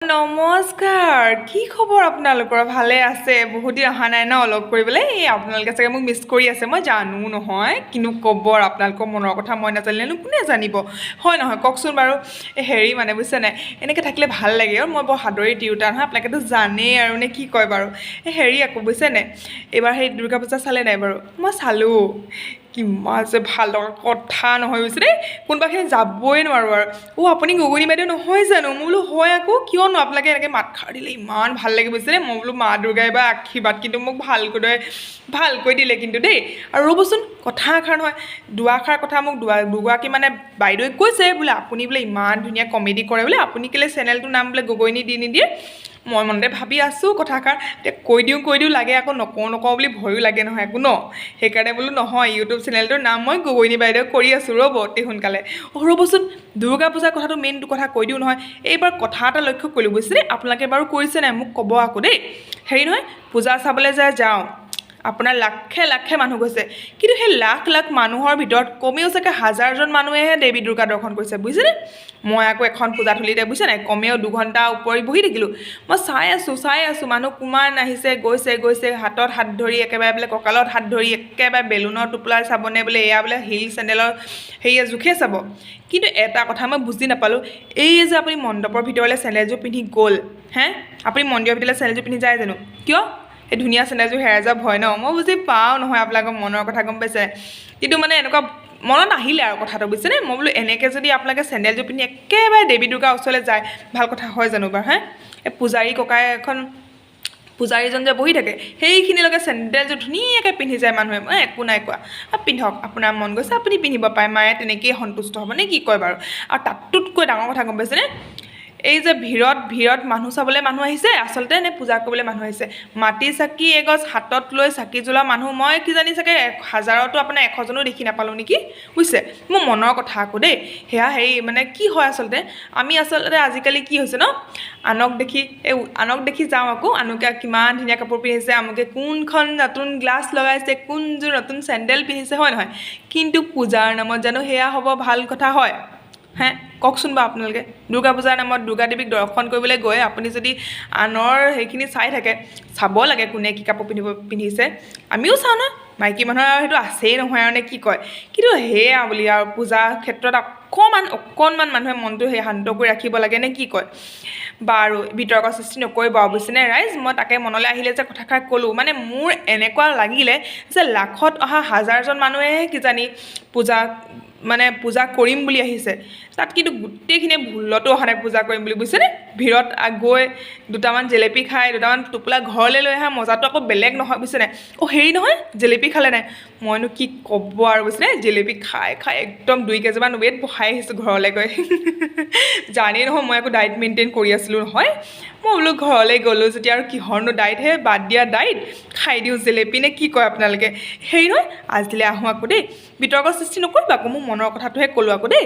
নমস্কাৰ, কি খবৰ আপোনালোকৰ? ভালে আছে? বহুত দিন অহা নাই ন লগ কৰিবলৈ। এই আপোনালোকে চাগে মোক মিছ কৰি আছে, মই জানো নহয়। কিনো ক'ব আৰু, আপোনালোকৰ মনৰ কথা মই নাজানিলেনো কোনে জানিব, হয় নহয় কওকচোন বাৰু? এই হেৰি মানে বুজিছে নাই, এনেকৈ থাকিলে ভাল লাগে আৰু। মই বৰ সাদৰী তিৰোতা নহয়, আপোনালোকেতো জানেই আৰু, নে কি কয় বাৰু? এই হেৰি আকৌ বুজিছে নাই, এইবাৰ সেই দুৰ্গা পূজা চালে নাই বাৰু? মই চালোঁ, কিমান যে ভাল লগা কথা নহয় বুজিছে দেই, কোনোবাখিনি যাবই নোৱাৰোঁ আৰু। অ' আপুনি গগৈনী বাইদেউ নহয় জানো? মই বোলো হয় আকৌ, কিয়নো আপোনালোকে এনেকৈ মাতষাৰ দিলে ইমান ভাল লাগে বুজিছেনে। মই বোলো মা দুৰ্গাই বা আশীৰ্বাদ কিন্তু মোক ভালকৈ ভালকৈ দিলে কিন্তু দেই। আৰু ৰ'বচোন, কথা এষাৰ নহয় দুআষাৰ কথা মোক দুগৰাকী মানে বাইদেৱে কৈছে বোলে আপুনি বোলে ইমান ধুনীয়া কমেডি কৰে বোলে, আপুনি কেলৈ চেনেলটোৰ নাম বোলে গগৈনী দি নিদিয়ে? মই মনতে ভাবি আছোঁ কথাষাৰ, এতিয়া কৈ দিওঁ কৈ দিওঁ লাগে, আকৌ নকওঁ নকওঁ বুলি ভয়ো লাগে নহয় আকৌ ন। সেইকাৰণে বোলো নহয়, ইউটিউব চেনেলটোৰ নাম মই গগৈনী বাইদেউ কৰি আছোঁ, ৰ'ব অতি সোনকালে। অ' ৰ'বচোন, দুৰ্গা পূজাৰ কথাটো মেইনটো কথা কৈ দিওঁ নহয়। এইবাৰ কথা এটা লক্ষ্য কৰিলোঁ বুজিছেনে, আপোনালোকে বাৰু কৰিছে নাই মোক ক'ব আকৌ দেই। হেৰি নহয়, পূজা চাবলৈ যায় যাওঁ, আপোনাৰ লাখে লাখে মানুহ গৈছে, কিন্তু সেই লাখ লাখ মানুহৰ ভিতৰত কমেও চাগে হাজাৰজন মানুহেহে দেৱী দুৰ্গা দৰ্শন কৰিছে বুজিছেনে। মই আকৌ এখন পূজাথলীতে বুজিছে নাই কমেও 2 ঘণ্টা ওপৰি বহি থাকিলোঁ। মই চাই আছোঁ চাই আছোঁ, মানুহ কিমান আহিছে গৈছে গৈছে, হাতত হাত ধৰি একেবাৰে বোলে কঁকালত হাত ধৰি একেবাৰে বেলুনৰ টোপোলা চাবনে বোলে এয়া বোলে হিল চেণ্ডেলৰ হেৰিয়ে জোখে চাব। কিন্তু এটা কথা মই বুজি নাপালোঁ, এই যে আপুনি মণ্ডপৰ ভিতৰলৈ চেণ্ডেলযোৰ পিন্ধি গ'ল, হে আপুনি মন্দিৰৰ ভিতৰলৈ চেণ্ডেলযোৰ পিন্ধি যায় জানো? কিয়? সেই ধুনীয়া চেণ্ডেলযোৰ হেৰাই যোৱা ভয় ন। মই বুজি পাওঁ নহয় আপোনালোকৰ মনৰ কথা, গম পাইছে? কিন্তু মানে এনেকুৱা মনত আহিলে আৰু কথাটো বুজিছেনে। মই বোলো এনেকৈ যদি আপোনালোকে চেণ্ডেলযোৰ পিন্ধি একেবাৰে দেৱী দুৰ্গাৰ ওচৰলৈ যায়, ভাল কথা হয় জানো বাৰু? হে এই পূজাৰী ককাই এখন পূজাৰীজন যে বহি থাকে, সেইখিনিলৈকে চেণ্ডেলযোৰ ধুনীয়াকৈ পিন্ধি যায় মানুহে। মই একো নাই কোৱা, পিন্ধক, আপোনাৰ মন গৈছে আপুনি পিন্ধিব পাৰে, মায়ে তেনেকেই সন্তুষ্ট হ'ব নে কি কয় বাৰু? আৰু তাতোতকৈ ডাঙৰ কথা গম পাইছেনে, এই যে ভিৰত ভিৰত মানুহ চাবলৈ মানুহ আহিছে আচলতে নে পূজা কৰিবলৈ মানুহ আহিছে? মাটি চাকি এগছ হাতত লৈ চাকি জ্বলোৱা মানুহ মই কিজানি চাগে হাজাৰতো আপোনাৰ 100জনো দেখি নাপালোঁ নেকি বুজিছে। মোৰ মনৰ কথা আকৌ দেই সেয়া। হেৰি মানে কি হয় আচলতে, আমি আচলতে আজিকালি কি হৈছে ন, আনক দেখি এই আনক দেখি যাওঁ আকৌ, আনকে কিমান ধুনীয়া কাপোৰ পিন্ধিছে, আমুকে কোনখন নতুন গ্লাছ লগাইছে, কোনযোৰ নতুন চেণ্ডেল পিন্ধিছে, হয় নহয়? কিন্তু পূজাৰ নামত জানো সেয়া হ'ব ভাল কথা হয়? হে কওকচোন বাৰু আপোনালোকে, দুৰ্গা পূজাৰ নামত দুৰ্গা দেৱীক দৰ্শন কৰিবলৈ গৈ আপুনি যদি আনৰ সেইখিনি চাই থাকে, চাব লাগে কোনে কি কাপোৰ পিন্ধিছে, আমিও চাওঁ ন, মাইকী মানুহৰ আৰু সেইটো আছেই নহয় আৰু, নে কি কয়? কিন্তু সেয়া বুলি আৰু পূজাৰ ক্ষেত্ৰত অকণমান অকণমান মানুহে মনটো সেই শান্ত কৰি ৰাখিব লাগে নে কি কয়? বাৰু বিতৰ্ক সৃষ্টি নকৰিব আৰু বুজিছেনে ৰাইজ। মই তাকে মনলৈ আহিলে যে কথাষাৰ ক'লোঁ, মানে মোৰ এনেকুৱা লাগিলে যে লাখত অহা হাজাৰজন মানুহেহে কিজানি পূজা মানে পূজা কৰিম বুলি আহিছে তাত, কিন্তু গোটেইখিনিয়ে ভুলতো অহা নাই পূজা কৰিম বুলি বুজিছেনে। ভিৰত গৈ দুটামান জেলেপি খাই দুটামান টোপোলা ঘৰলৈ লৈ অহা মজাটো আকৌ বেলেগ নহয় বুজিছেনে। অ' হেৰি নহয়, জেলেপি খালে নাই? মইনো কি ক'ব আৰু বুজিছেনে, জেলেপি খাই খাই একদম 2 কেজিমান ৱেইট বঢ়াই আহিছোঁ ঘৰলৈ গৈ। জানেই নহয় মই আকৌ ডায়েট মেইনটেইন কৰি আছিলোঁ নহয়। মই বোলো ঘৰলৈ গ'লোঁ যেতিয়া আৰু কিহৰনো ডায়েটহে, বাদ দিয়া ডায়েট, খাই দিওঁ জেলেপি নে কি কয় আপোনালোকে? হেৰি নহয়, আজিলৈ আহোঁ আকৌ দেই, বিতৰ্ক সৃষ্টি নকৰিব আকৌ, মোৰ মনৰ কথাটোহে ক'লোঁ আকৌ দেই।